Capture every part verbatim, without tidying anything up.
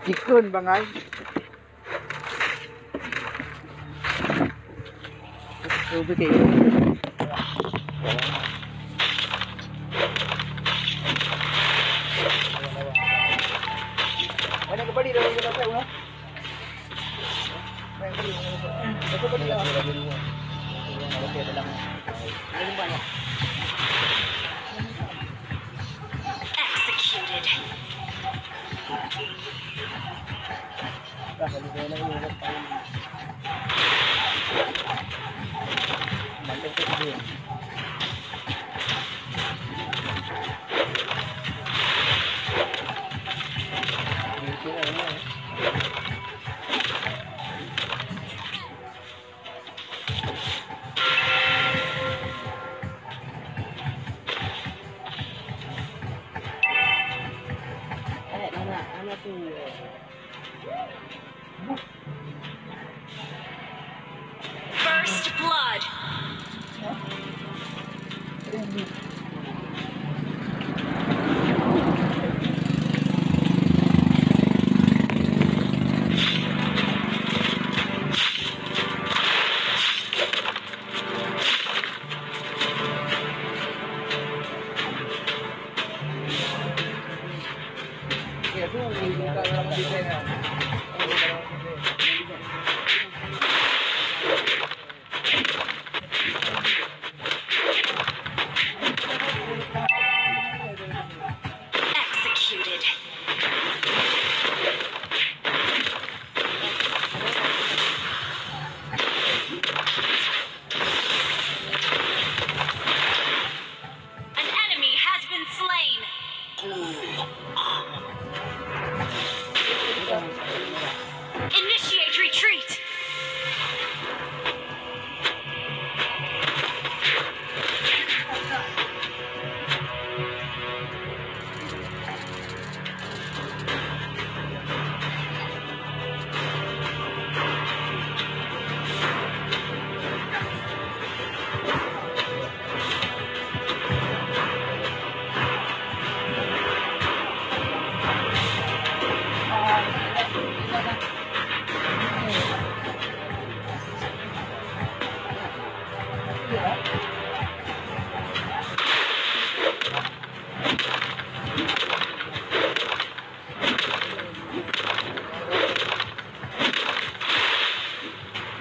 Cikheun bangai. Executed. First blood. Executed. An enemy has been slain. Initiate retreat.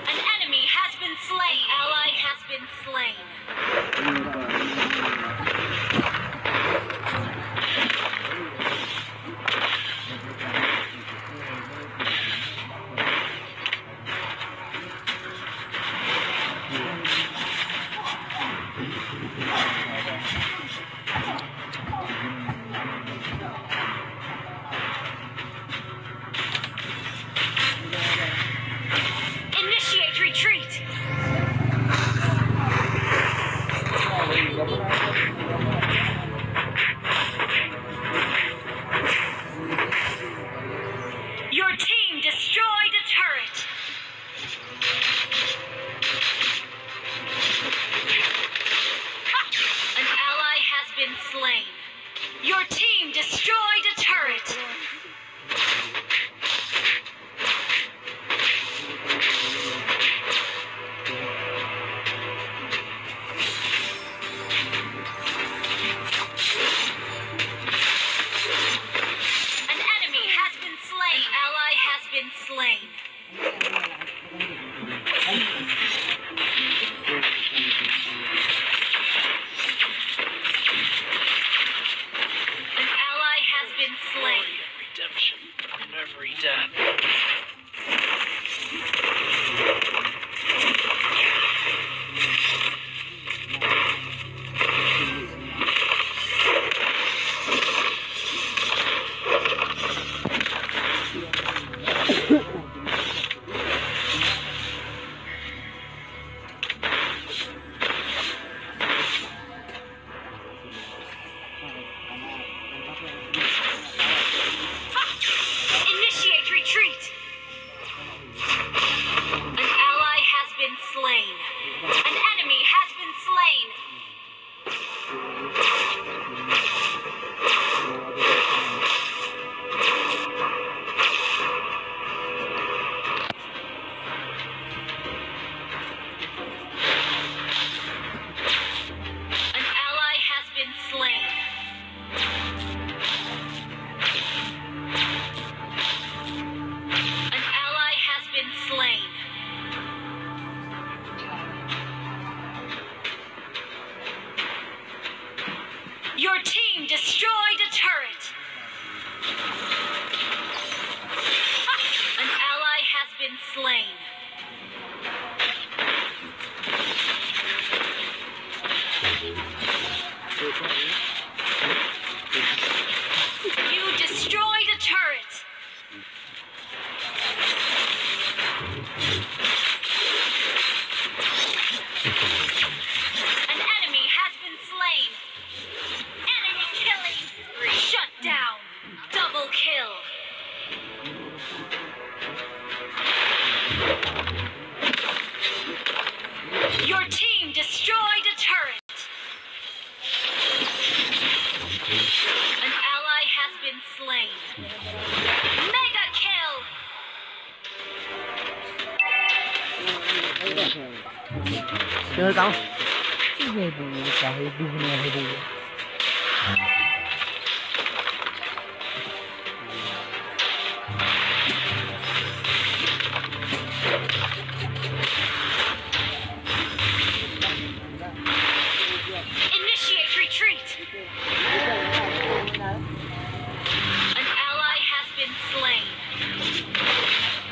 An enemy has been slain. An ally has been slain. Initiate retreat. Destroyed a turret. An ally has been slain. Mega kill. Dengar kau. Initiate retreat. An ally has been slain.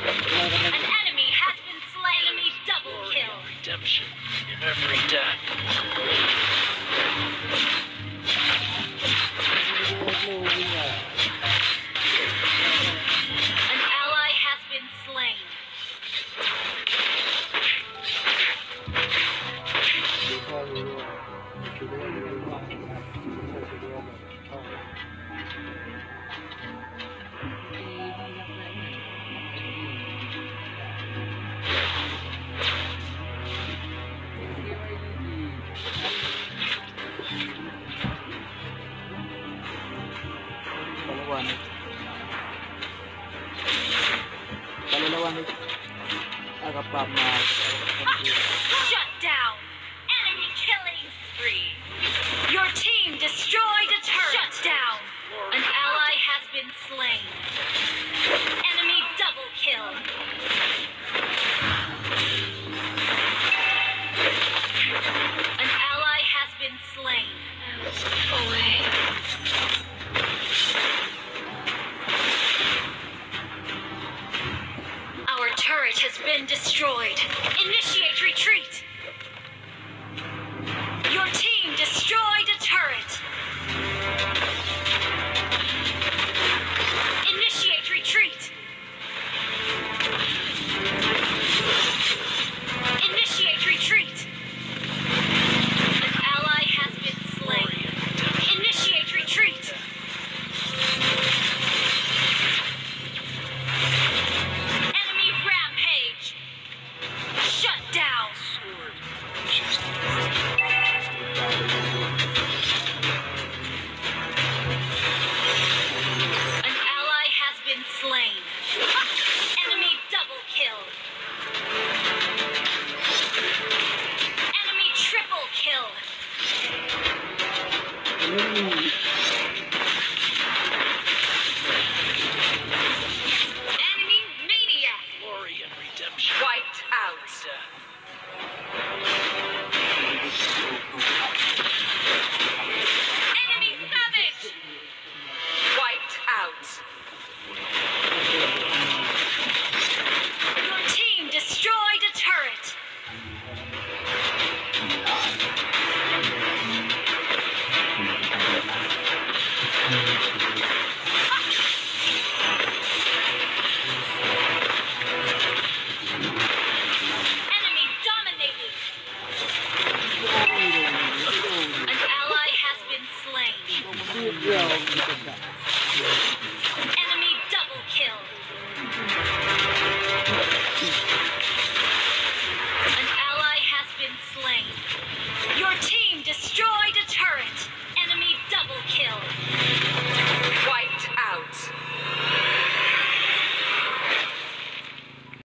An enemy has been slain. Enemy double kill. Redemption in every death. An ally has been slain. Kalau lawan ni. Kalau lawan ni. Agak paham lah. Shut down. Enemy killing spree. Your team destroyed a turret. Shut down. An ally has been slain. Enemy double kill. An ally has been slain. Our turret has been destroyed. Initiate retreat. Your team destroyed a turret. Initiate retreat. Initiate retreat. An ally has been slain. Initiate retreat. Enemy rampage. Shut down. An ally has been slain. Enemy double kill. Enemy triple kill. Enemy maniac. Glory and redemption. Wiped out. Enemy savage. Wiped out. Your team destroyed a turret. Enemy dominated. An ally has been slain. Enemy double kill. An ally has been slain.